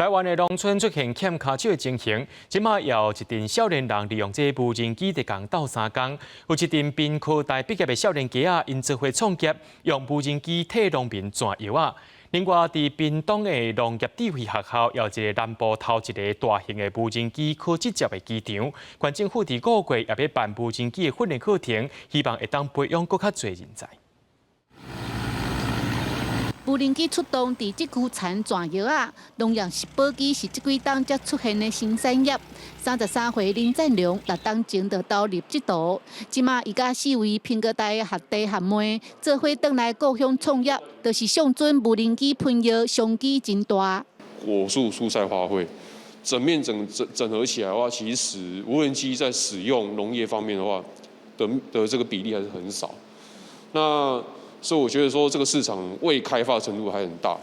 台灣的農村出現欠跤手的情形，這馬有一陣少年人利用這無人機佇共鬥相共。有一陣屏科大畢業的少年家仔，𪜶做伙創業，用無人機替農民鑽藥仔。另外，佇屏東的農業智慧學校，有一個南部頭一个大型的無人機考執照的機場。縣政府佇5月也欲辦無人機的訓練課程，希望會當培養閣較濟人才。無人機出動佇這區田鑽藥仔，農業植保機是這幾冬才出現的新產業。33歲林贊龍6冬前就投入這途，這馬伊佮四位屏科大學弟學妹做伙轉來故鄉創業，就是相準無人機噴藥商機真大。果樹、蔬菜、花卉，整面整整整合起來的話，其實無人機在使用農業方面的話的這個比例還是很少。那所以我覺得說，這個市場未開發程度還很大。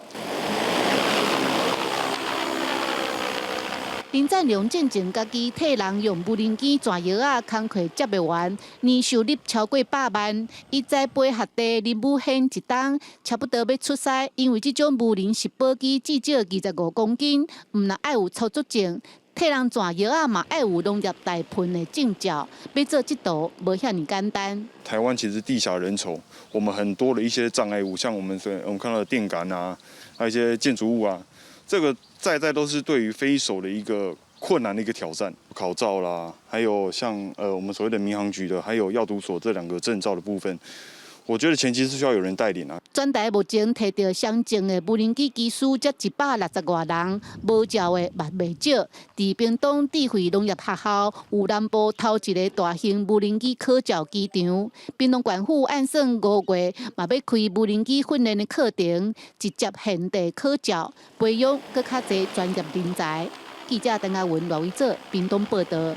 林贊龍進前家己替人用無人機鑽藥仔，工課接袂完，年收入超過100萬。伊栽培學弟林武顯一冬差不多欲出師，因為這種無人植保機至少25公斤，毋但愛有操作證，替人鑽藥仔嘛愛有農業大噴的證照，欲做這道無遐爾簡單。台灣其實地狹人稠，我們很多的一些障礙物，像我們看到的電桿啊，還有一些建築物啊，這個在在都是對於飛手的一個困難的一個挑戰。考照啦，還有像我們所謂的民航局的，還有藥毒所這兩個證照的部分，我覺得前期是需要有人帶領啊。全台目前提著相證的無人機機師才160外人，無照的嘛袂少。佇屏東智慧農業學校有南部頭一个大型無人機考照機場。屏東縣府按算5月嘛欲開無人機訓練的課程，直接現地考照，培養閣較濟專業人才。記者鄧亞文、羅偉哲，屏東報道。